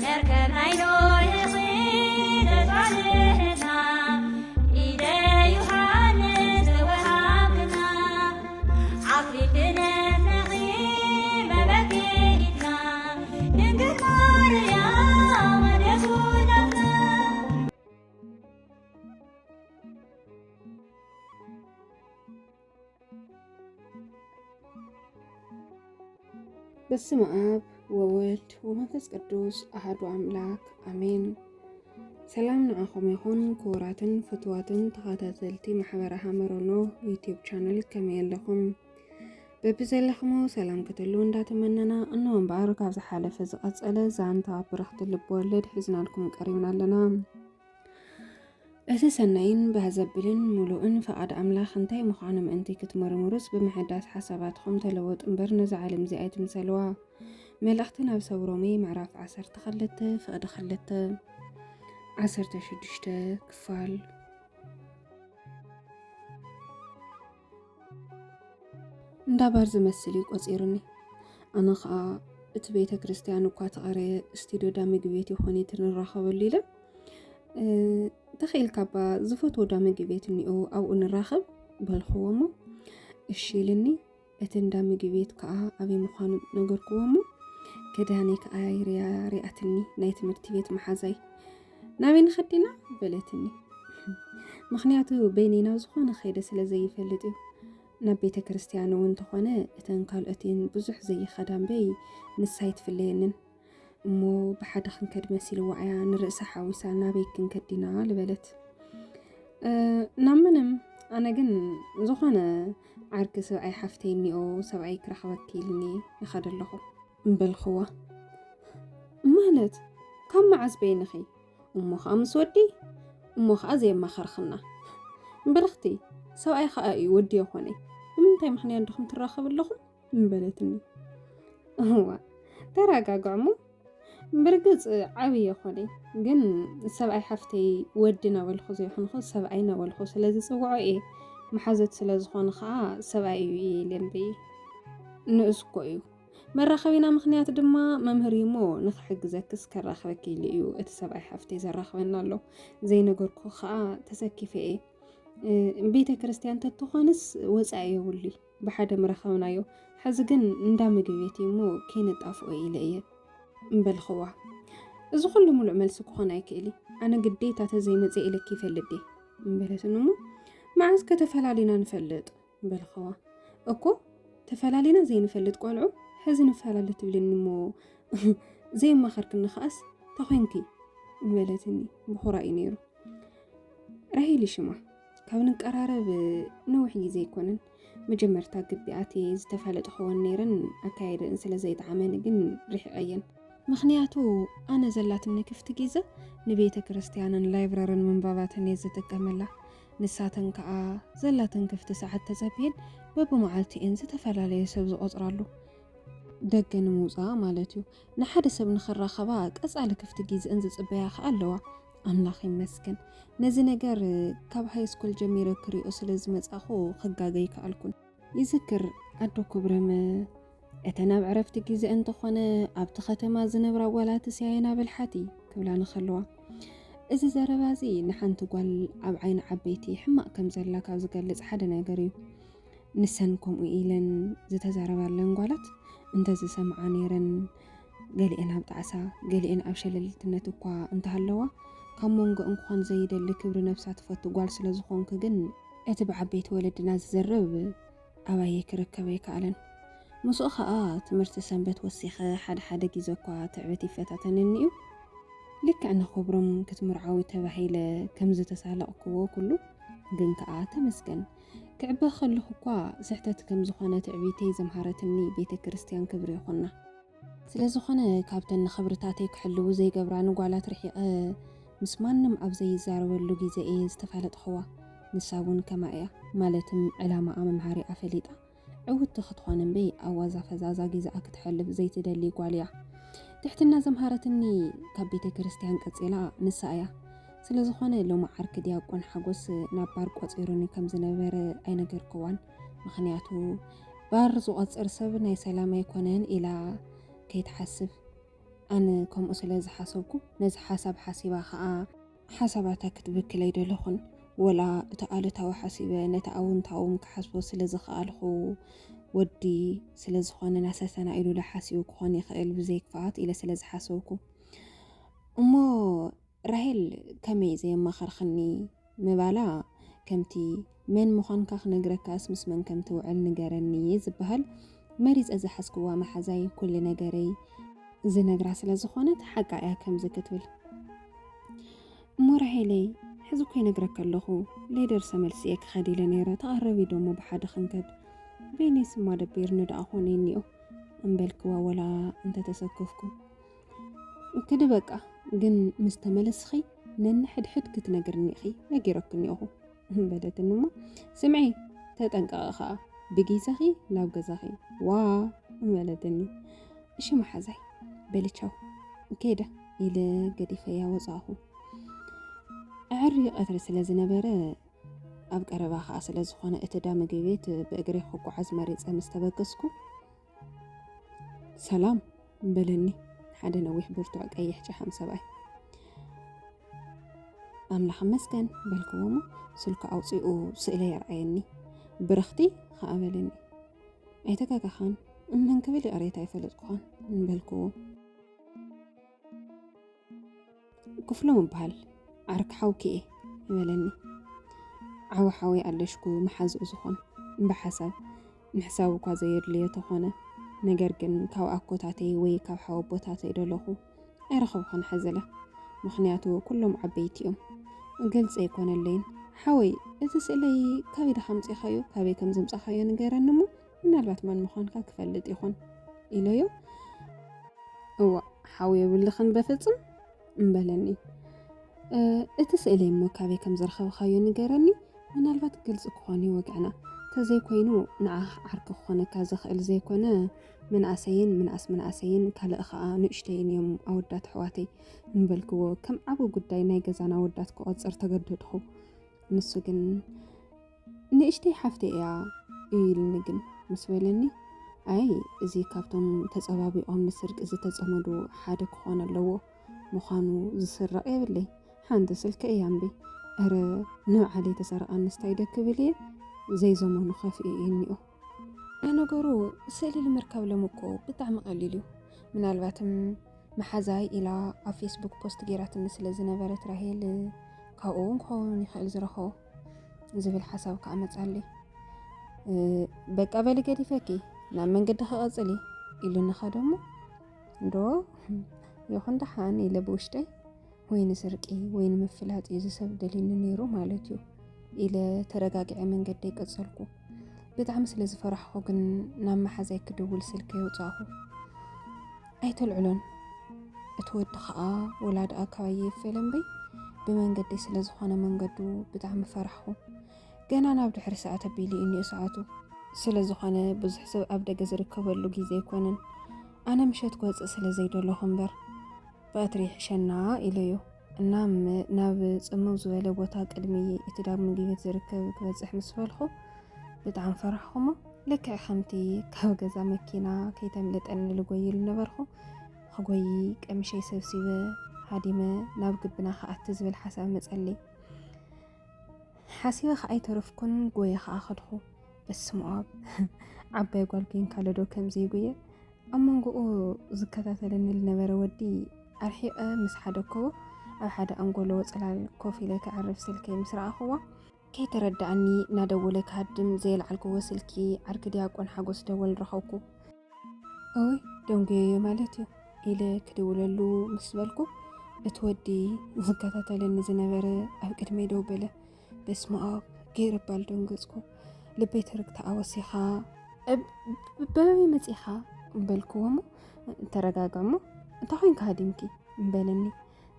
መርከብ ናይ ኖህ ኺደት ባልሕና፣ ኢደ ዮሃንስ ተወሃብና። ዓኽሊል ድነት ነኺ መበኪትና፣ ድንግል ማርያም ኣደጉናትና። በስመ አብ ወወልድ ወመንፈስ ቅዱስ አሐዱ አምላክ አሜን። ሰላም ንዓኹም ይኹን ክቡራትን ፍትዋትን ተኸታተልቲ ማሕበረ ሐመረ ኖህ ዩቲዩብ ቻነል፣ ከመይ ኣለኹም? በብዘለኹሞ ሰላም ክትህልዉ እንዳተመነና፣ እንሆ እምበኣር ካብ ዝሓለፈ ዝቐጸለ ዛንታ ብርኽቲ ልብ ወለድ ሒዝናልኩም ቀሪብና ኣለና። እቲ ሰናይን ባህ ዘብልን ምሉእን ፍቓድ ኣምላኽ እንታይ ምዃኑ ምእንቲ ክትምርምሩስ፣ ብምሕዳስ ሓሳባትኹም ተለወጡ እምበር፣ ነዛ ዓለም እዚኣ ኣይትምሰልዋ። መልእኽቲ ናብ ሰብ ሮሜ ምዕራፍ ዓሰርተ ክልተ ፍቕዲ ክልተ፣ ዓሰርተ ሽዱሽተ ክፋል። እንዳባር ዝመስል እዩ ቆጺሩኒ። ኣነ ኸኣ እቲ ቤተ ክርስቲያን እኳ ተቐረየ፣ ስቱድዮ ዳ ምግቢ ቤት ይኾን እቲ ንራኸበሉ ኢለ፣ እ፣ "ተኽኢልካ እባ ዝፈትዎ ዳ ምግቢ ቤት እኒኦ፣ ኣብኡ ንራኸብ?" በልክዎ እሞ፣ "እሺ" ኢልኒ። እቲ እንዳ ምግቢ ቤት ከኣ ኣበይ ምዃኑ ነገርክዎ እሞ፣ ክዳነይ ከኣ ሪኣ ሪኣትኒ፣ ናይ ትምህርቲ ቤት መሓዛይ። "ናበይ ንኸድ ኢና?" በለትኒ። ምኽንያቱ በይነይ ናብ ዝኾነ ከይደ ስለ ዘይፈልጥ እዩ። ናብ ቤተ ክርስቲያን እውን እንተኾነ፣ እተን ካልኦት እየን ብዙሕ ዘይኸዳ እምበይ፣ ንሳ ኣይትፍለየንን። እሞ ብሓደ ክንከድ መሲልዋ እያ ንርእሳ ሓዊሳ፣ "ናበይ ክንከድ ዲና?" ልበለት። "እ፣ ናብ ምንም፣ ኣነ ግን ዝኾነ ዓርኪ ሰብኣይ ሓፍተይ እኒኦ፣ ሰብኣይ ክረኽበኪ ኢልኒ ይኸደ ኣለኹ" እምበልኽዋ። "ማለት ካብ መዓዝ በይንኺ? እሞ ኸኣ ምስ ወዲ? እሞ ኸኣ ዘየማኸርኽና? ብርኽቲ፣ ሰብኣይ ኸኣ እዩ ወዲ የኾነይ። ብምንታይ ምኽንያት ዲኹም ትራኸቡ ኣለኹም?" እምበለትኒ። እዋ፣ ተረጋግዑ እሞ። ብርግጽ ዓብዪ የኾነይ፣ ግን ሰብኣይ ሓፍተይ ወዲ እናበልኹ ዘይኮንኹ፣ ሰብኣይ እናበልኹ ስለ ዝጽውዖ እየ። መሓዘት ስለ ዝኾኑ ኸኣ ሰብኣይ እዩ እየ ኢለ እምበይ። ንኡስ እኮ እዩ። መራኸቢና ምኽንያት ድማ መምህር እዩ እሞ፣ ንኽሕግዘክስ ከራኽበኪ ኢሉ እዩ እቲ ሰብኣይ ሓፍተይ ዘራኽበና ኣሎ። ዘይነገርኩ ኸኣ ተሰኪፈ እየ። እ፣ ቤተ ክርስቲያን ተትኾንስ ወጻኢ የብሉይ። ብሓደ ምረኸብናዮ። ሕዚ ግን እንዳ ምግቢ ቤት እዩ እሞ ከይነጣፍኦ ኢለ እየ እምበልኽዋ። "እዚ ኩሉ ሙሉእ መልሲ ክኾን ኣይክእል እዩ። ኣነ ግዴታ ተዘይመጽእ ኢለኪ ይፈልጥ ድየ?" እምበለትኒ እሞ፣ "መዓዝ ከተፈላሊና ንፈልጥ?" እምበልኽዋ። "እኮ ተፈላሊና ዘይንፈልጥ ቆልዑ ሕዚ ንፈላለ ትብልኒ እሞ፣ ዘየማኸርክኒ ከኣስ ተኾይንኪ?" እምበለትኒ። ብኹራ እዩ ነይሩ። ራሄል ሽማ፣ ካብ ንቀራረብ ነዊሕ ግዜ ኣይኮነን። መጀመርታ ግቢ ኣትየ ዝተፋለጥኽወን ነይረን፣ ኣካየደን ስለ ዘይጠዓመኒ ግን ርሒቐየን። ምኽንያቱ ኣነ ዘላትኒ ክፍቲ ግዜ ንቤተ ክርስቲያንን ላይብረርን ምንባባትን እየ ዝጥቀመላ። ንሳተን ከኣ ዘላተን ክፍቲ ሰዓት ተጸብየን በብመዓልቱ እየን ዝተፈላለየ ሰብ ዝቖጽራሉ። ደገ ንምውጻእ ማለት እዩ። ንሓደ ሰብ ንኽራኸባ ቀጻሊ ክፍቲ ግዜእን ዝጽበያ ከኣ ኣለዋ። ኣምላኽ ይመስገን። ነዚ ነገር ካብ ሃይ ስኩል ጀሚረ ክሪኦ ስለ ዝመጻኹ ክጋገ ኣይከኣልኩን። ይዝክር ኣዶ ክብረም፣ እተን ኣብ ዕረፍቲ ግዜ እንተኾነ ኣብቲ ከተማ ዝነብራ ጓላት ስያየና በልሓቲ ክብላ ንኸለዋ፣ እዚ ዘረባ እዚ ንሓንቲ ጓል ኣብ ዓይኒ ዓበይቲ ሕማቕ ከም ዘላ ካብ ዝገልጽ ሓደ ነገር እዩ። ንሰን ከምኡ ኢለን ዝተዛረባለን ጓላት እንተዝሰምዓ ነይረን፣ ገሊአን ኣብ ጣዕሳ፣ ገሊአን ኣብ ሸለልትነት እኳ እንተሃለዋ፣ ካብ መንጎ እንኳን ዘይደሊ ክብሪ ነብሳ ትፈቱ ጓል ስለ ዝኾንኩ ግን፣ እቲ ብዓበይቲ ወለድና ዝዝረብ ኣባየይ ክርከብ ኣይከኣለን። ምስኡ ኸኣ ትምህርቲ ሰንበት ወሲኸ ሓደ ሓደ ግዜ እኳ ትዕቢት ይፈታተነኒ እዩ። ልክዕ ንኽብሮም ክትምርዓዊ ተባሂለ ከም ዝተሳለቕክዎ ኩሉ፣ ግን ከኣ ተመስገን፣ ክዕበ ከለኹ እኳ ስሕተት ከም ዝኾነ ትዕቢተይ ዘምሃረትኒ ቤተ ክርስቲያን ክብሪ ይኹና። ስለ ዝኾነ ካብተን ንኽብርታተይ ክሕልዉ ዘይገብራኒ ጓላት ርሒቐ ምስ ማንም ኣብ ዘይዛረበሉ ግዜ እየ ዝተፋለጥኽዋ። ንሳ እውን ከማይ እያ፣ ማለትም ዕላማኣ መምሃሪኣ ፈሊጣ ዕውትቲ ክትኾን እምበይ ኣብ ዋዛ ፈዛዛ ግዜኣ ክትሕልፍ ዘይትደሊ ጓል እያ። ትሕትና ዘምሃረትኒ ካብ ቤተ ክርስቲያን ቀጺላ ንሳ እያ። ስለ ዝኾነ ሎሚ ዓርኪ ዲያቆን ሓጎስ ናብ ባር ቆጺሩኒ ከም ዝነበረ ኣይነገርክዋን። ምኽንያቱ ባር ዝቖጽር ሰብ ናይ ሰላም ኣይኮነን ኢላ ከይትሓስብ። ኣነ ከምኡ ስለ ዝሓሰብኩ፣ ነዚ ሓሳብ ሓሲባ ኸኣ ሓሳባታ ክትብክለይ ደለኹን። ወላ እቲ ኣሉታዊ ሓሲበ ነቲ ኣውንታዊ ክሓስቦ ስለ ዝኸኣልኩ፣ ወዲ ስለ ዝኾነ ናሰሰና ኢሉ ሓሲቡ ክኾን ይኽእል ብዘይ ክፍኣት ኢለ ስለ ዝሓሰብኩ። እሞ ራሄል ከመይ ዘየማኸርኽኒ ምባላ፣ ከምቲ መን ምዃንካ ክነግረካስ ምስ መን ከም ትውዕል ንገረኒ ዝበሃል፣ መሪጸ ዝሓዝክዋ መሓዛይ ኩሉ ነገረይ ዝነግራ ስለ ዝኾነት ሓቃ እያ ከምዚ ክትብል። እሞ ራሄለይ፣ ሕዚ እኮ ይነግረካ ኣለኹ፣ ለይደርሰ መልሲ እየ ክኸድ ኢለ ነይረ፣ ተቐረቢ ደሞ ብሓደ ክንከድ። በይነይ ስማ ደቢርኒ ደኣ ኾነ እኒኦ እምበልክዋ ወላ እንተተሰከፍኩ። ክዲ በቃ፣ ግን ምስ ተመለስኺ ነንሕድሕድ ክትነግርኒ ኢኺ፣ ነጊረክኒ ኢኹ በለትኒ እሞ፣ ስምዒ፣ ተጠንቀቒ ኸኣ፣ ብጊሰኺ ናብ ገዛኺ ዋ በለትኒ። እሺ መሓዛይ፣ በሊ ቻው፣ ከይደ ኢለ ገዲፈያ ወጻእኹ። ኣዕሪ ቀትሪ ስለ ዝነበረ፣ ኣብ ቀረባ ኸኣ ስለ ዝኾነ እቲ ዳ ምግቢ ቤት ብእግሪ ክጓዓዝ መሪጸ ምስ ተበገስኩ፣ ሰላም በለኒ ሓደ ነዊሕ ብርቱዕ ቀይሕ ጨሓም ሰብኣይ። ኣምላኽ ይመስገን በልክዎ እሞ ስልኩ ኣውጺኡ ስእለ የርኣየኒ። ብርኽቲ ኸኣ በለኒ። ኣይተጋገኻን፣ እመን ክብል ይቕሬታ ኣይፈለጥኩኻን በልክዎ። ክፍሎም እበሃል፣ ዓርኪ ሓውኪ እየ በለኒ። ዓቢ ሓወይ ኣለሽኩ መሓዝኡ ዝኾን፣ ብሓሳብ ምሕሳብ እኳ ዘየድልዮ ተኾነ፣ ነገር ግን ካብ ኣኮታተይ ወይ ካብ ሓወቦታተይ ደለኹ ኣይረኸብኹን ሓዘላ። ምኽንያቱ ኩሎም ዓበይቲ እዮም። ግልፂ ኣይኮነለይን። ሓወይ፣ እቲ ስእለይ ካበይ ዲኻ ኣምፂኻዮ? ካበይ ከም ዘምፃኻዮ ንገረኒ እሞ ምናልባት መን ምዃንካ ክፈልጥ ይኾን ኢለዮ። እዋእ፣ ሓው የብልኽን በፍጹም እምበለኒ። "እ፣ እቲ ስእለይ እሞ ካበይ ከም ዝረኸብኻዮ ንገረኒ፣ ምናልባት ግልጺ ክኾን እዩ ወግዕና። ተዘይኮይኑ ንዓኻ ዓርኪ ክኾነካ ዝኽእል ዘይኮነ፣ መናእሰይን ምንኣስ መናእሰይን ካልእ ኸኣ ንእሽተይን እዮም ኣወዳት ኣሕዋተይ" እምበልክዎ፣ ከም ዓቢ ጉዳይ ናይ ገዛና ኣወዳት ክቖጽር ተገደድኹ። ንሱ ግን "ንእሽተይ ሓፍተይ እያ" ኢልኒ ግን ምስ በለኒ፣ ኣይ፣ እዚ ካብቶም ተጸባቢቖም ንስርቂ ዝተጸመዱ ሓደ ክኾን ኣለዎ። ምዃኑ ዝስረቕ የብለይ። ሓንቲ ስልኪ እያ እምበይ። እረ፣ ንባዕለይ ተሰረቓ ኣንስታይ ደ ክብል እየ? ዘይዘመኑ ከፍኢ እዩ እኒኦ። ለነገሩ፣ ስእሊ ንምርካብ ሎሚ እኮ ብጣዕሚ ቀሊል እዩ። ምናልባትም መሓዛይ ኢላ ኣብ ፌስቡክ ፖስት ገይራትኒ ስለ ዝነበረት ራሄል፣ ካብኡ እውን ክኸውን ይኽእል ዝረኸቦ ዝብል ሓሳብ ከኣ መጻለይ። "እ፣ በቃ በሊ ገዲፈኪ፣ ናብ መንገዲ ክቐጽል እዩ" ኢሉኒ ኸደ እሞ፣ እንዶ ይኹን ደሓን ኢለ ብውሽጠይ፣ ወይ ንስርቂ ወይ ንምፍላጥ እዩ እዚ ሰብ ደልዩኒ ነይሩ ማለት እዩ ኢለ ተረጋጊዐ መንገደይ ቀጸልኩ። ብጣዕሚ ስለ ዝፈራሕኹ ግን ናብ መሓዛይ ክድውል ስልከይ ኣውጻእኹ። "ኣይተልዕሎን፣ እቲ ወዲ ኸኣ ወላ ደኣ ካባይ ይፈለ እምበይ ብመንገደይ ስለ ዝኾነ መንገዱ ብጣዕሚ ፈራሕኹ። ገና ናብ ድሕሪ ሰዓት ኣቢሉ እዩ እኒኦ ሰዓቱ። ስለ ዝኾነ ብዙሕ ሰብ ኣብ ደገ ዝርከበሉ ግዜ ኣይኮነን። ኣነ ምሸት ክወጽእ ስለ ዘይደለኹ እምበር ባትሪ ይሕሸና" ኢለዮ። እናም ናብ ጽምው ዝበለ ቦታ ቅድሚ እቲ ዳ ምግቢ ቤት ዝርከብ ክበጽሕ ምስ በልኹ ብጣዕሚ ፈራሕኹ እሞ ልክዕ ከምቲ ካብ ገዛ መኪና ከይተምልጠኒ ልጎይሉ ነበርኩ። ክጎይ ቀሚሸይ ሰብሲበ ሃዲመ ናብ ግብና ክኣቲ ዝብል ሓሳብ መጸለይ። ሓሲበ ከኣ ኣይተረፍኩን፣ ጎየ ከኣ ከድኹ። በስመ ኣብ፣ ዓባይ ጓል ኮይንካ ለዶ ከምዚ ይጉየ? ኣብ መንጎኡ ዝከታተለኒ ዝነበረ ወዲ ኣርሒቐ ምስ ሓደግክዎ፣ ኣብ ሓደ ኣንጎሎ ጽላል ኮፍ ኢለ ከዕርፍ ስልከይ ምስ ረኣኽዋ፣ ከይተረድኣኒ እናደወለ ክሃድም ዘየልዓልክዎ ስልኪ ዓርኪ ዲያቆን ሓጎስ ደወል ረኸብኩ። እውይ፣ ደንጉየዮ ማለት እዩ ኢለ ክድውለሉ ምስ በልኩ፣ እቲ ወዲ ዝከታተለኒ ዝነበረ ኣብ ቅድመይ ደው በለ። በስመ ኣብ፣ ገይረ ባል ደንገጽኩ። ልበይ ተረግተኣ ወሲኻ፣ "ብ-፣ በበይ መጺኻ?" በልክዎ እሞ፣ "ተረጋጋ እሞ፣ እንታይ ኮይንካ ሃዲምኪ?" በለኒ።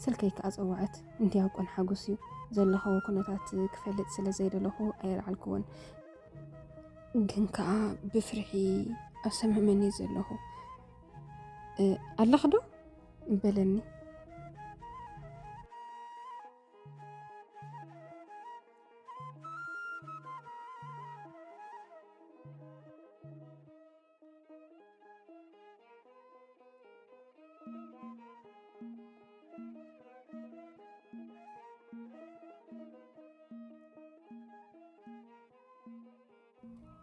ስልከይ ከኣ ጸውዐት። ዲያቆን ሓጎስ እዩ። ዘለኽዎ ኩነታት ክፈልጥ ስለ ዘይደለኹ ኣየልዓልክዎን። ግን ከኣ ብፍርሒ ኣብ ሰመመን እየ ዘለኹ። "እ፣ ኣለኺ ዶ?" በለኒ።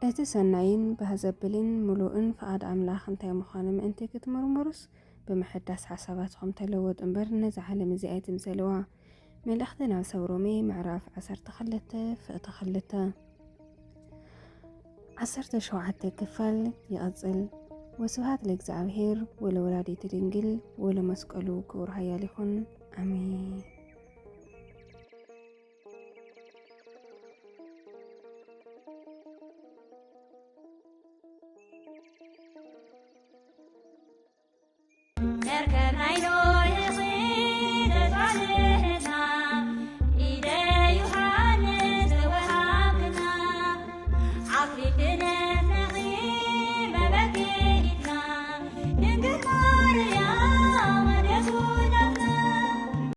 እቲ ሰናይን ባህ ዘብልን ምሉእን ፍቓድ ኣምላኽ እንታይ ምዃኑ ምእንቲ ክትምርምሩስ፣ ብምሕዳስ ሓሳባትኹም ተለወጡ እምበር፣ ነዛ ዓለም እዚኣ ኣይትምሰልዋ። መልእኽቲ ናብ ሰብ ሮሜ ምዕራፍ ዓሰርተ ክልተ ፍቕቲ ክልተ። ዓሰርተ ሸውዓተ ክፋል ይቕጽል። ወስብሃት ለእግዚኣብሔር ወለወላዲቱ ድንግል ወለመስቀሉ ክቡር ሃያል ይኹን። ኣሜን።